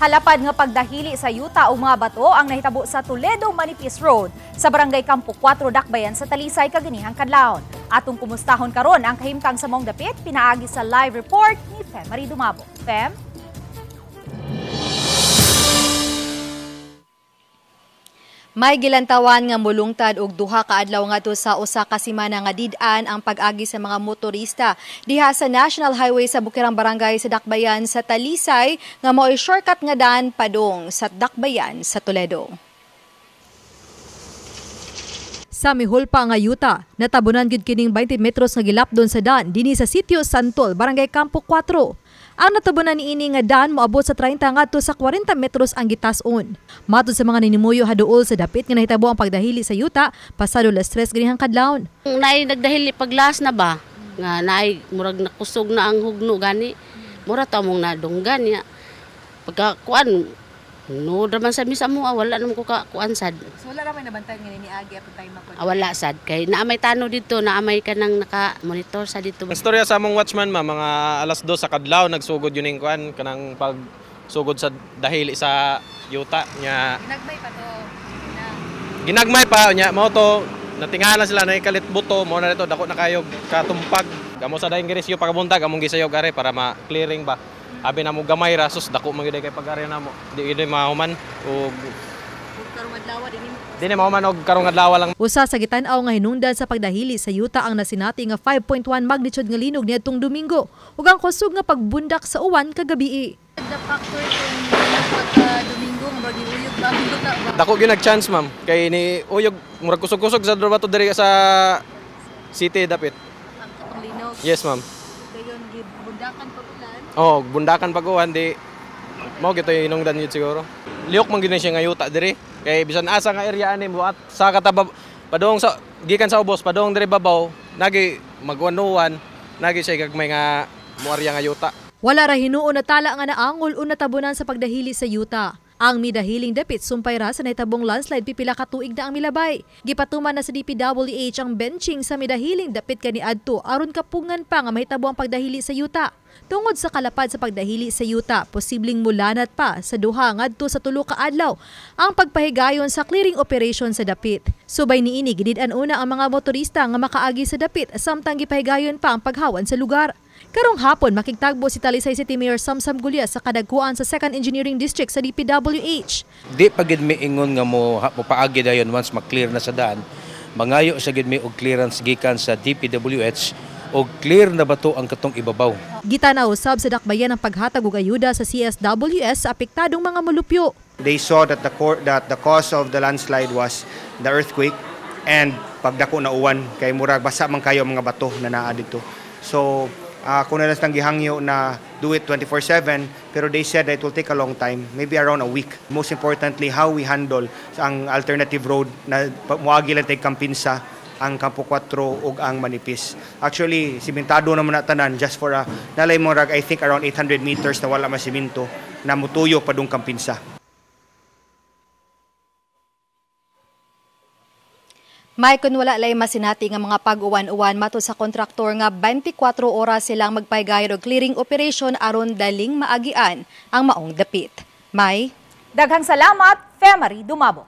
Halapad nga pagdahili sa yuta o mga bato ang nahitabo sa Toledo Manipis Road sa Barangay Campo 4, Dakbayan sa Talisay kaganihang kadlawon. Atong kumustahon karon ang kahimtang sa maong dapit pinaagi sa live report ni Fem Marie Dumabo. Fem? May gilantawan nga mulungtad og duha ka adlaw ngadto sa usa ka semana nga did-an ang pag-agi sa mga motorista diha sa National Highway sa Bukirang Barangay sa Dakbayan sa Talisay nga maoy shortcut nga daan padung sa Dakbayan sa Toledo. Sa mihulpa nga yuta, natabunan gyud kining 20 metros nga gilapdon sa daan dinhi sa Sitio Santol, Barangay Campo 4. Ang natabunan niini nga daan moabot sa 30 ngadto sa 40 metros ang gitas-on. Matud sa mga ninimuyo haduol sa dapit nga nahitabo ang pagdahili sa yuta pasado alas 3 ganihang kadlawon. Naay nagdahili paglas na ba nga naay murag nakusog na ang hugno gani. Mura ta mong nadunggan niya. Pagka kuan no raman sa misa mo wala naman ko ka kuan sad. So wala ra may nabantay nga niagi atong time ako. Wala sad kay naa may tano dito, naa may kanang naka-monitor sa dito. Ang istorya sa among watchman ma mga alas 2 sa kadlaw nagsugod yun ning kuan kanang pagsugod sa dahili sa yuta nya. Ginagmay pa to. Ginagmay pa nya mao to natingala sila na ikalit buto mo na dito dako na kayo katumpag. Kamo sa daing girisyo pagabuntag among gisayog are para ma-clearing ba. Abi na mo gamay ra sus dako man gyud kay pag-area namo. Di gyud mahuman og karong adlaw dinhi mahuman og karong adlaw lang. Usa sa gitan-aw nga hinungdan sa pagdahili sa yuta ang nasinati nga 5.1 magnitude nga linog niadtong Domingo ug ang kusog nga pagbundak sa uwan kagabii. The factor kung pagka Domingo murag uyog ba ang yuta ba? Dako gyud nag-chance ma'am kay ni uyog murag kusog-kusog sa bato diri sa city dapit. Ang katong linog. Yes ma'am. Dayon gibundakan pag ulan. Oh, bundakan pag uwan di mao gito hinungdan yun siguro. Lihok man gyud siya nga yuta diri kay bisan asa nga area ani mo at sa katabab padung sa gikan sa ubos padung diri babaw nagi magwanuan nagi siya gagmay nga moarya nga yuta. Wala ra hinuon na tala nga naangol o natabunan sa pagdahili sa yuta. Ang midahiling dapit sumpay ra sa nahitabong landslide pipila ka tuig na ang milabay. Gipatuman na sa DPWH ang benching sa midahiling dapit kaniadto aron kapungan pa nga mahitabo ang pagdahili sa yuta. Tungod sa kalapad sa pagdahili sa yuta, posibleng mulanat pa sa duha ngadto sa tulo ka adlaw ang pagpahigayon sa clearing operation sa dapit. Subay niini gidid-an una ang mga motorista nga makaagi sa dapit samtang gipahigayon pa ang paghawan sa lugar. Karong hapon makigtagbo si Talisay City Mayor Samsam Gulya sa kadagkuan sa 2nd Engineering District sa DPWH. Di pa gid miingon nga mo paagi dayon once ma-clear na sa daan. Mangayo sa gid mi og clearance gikan sa DPWH og clear na bato ang katong ibabaw. Gitanaw usab sa Dakbayan ang paghatag og ayuda sa CSWS sa apektadong mga molupyo. They saw that the cause of the landslide was the earthquake and pagdako na uwan kay murag basa man kayo ang mga bato na naa dito. So kung na lang gihangyo na do it 24/7, pero they said that it will take a long time, maybe around a week. Most importantly, how we handle ang alternative road na muagi lang tay Kampinsa, ang Campo 4 ug ang Manipis. Actually, simentado naman na tanan just for a nalay mo rag I think around 800 meters na wala masiminto na mutuyo padung Kampinsa. May kun wala lay masinati nga mga pag-uwan-uwan matud sa kontraktor nga 24 oras silang magpaygayon og clearing operation aron daling maagian ang maong dapit. May daghang salamat, Fem Marie Dumabo.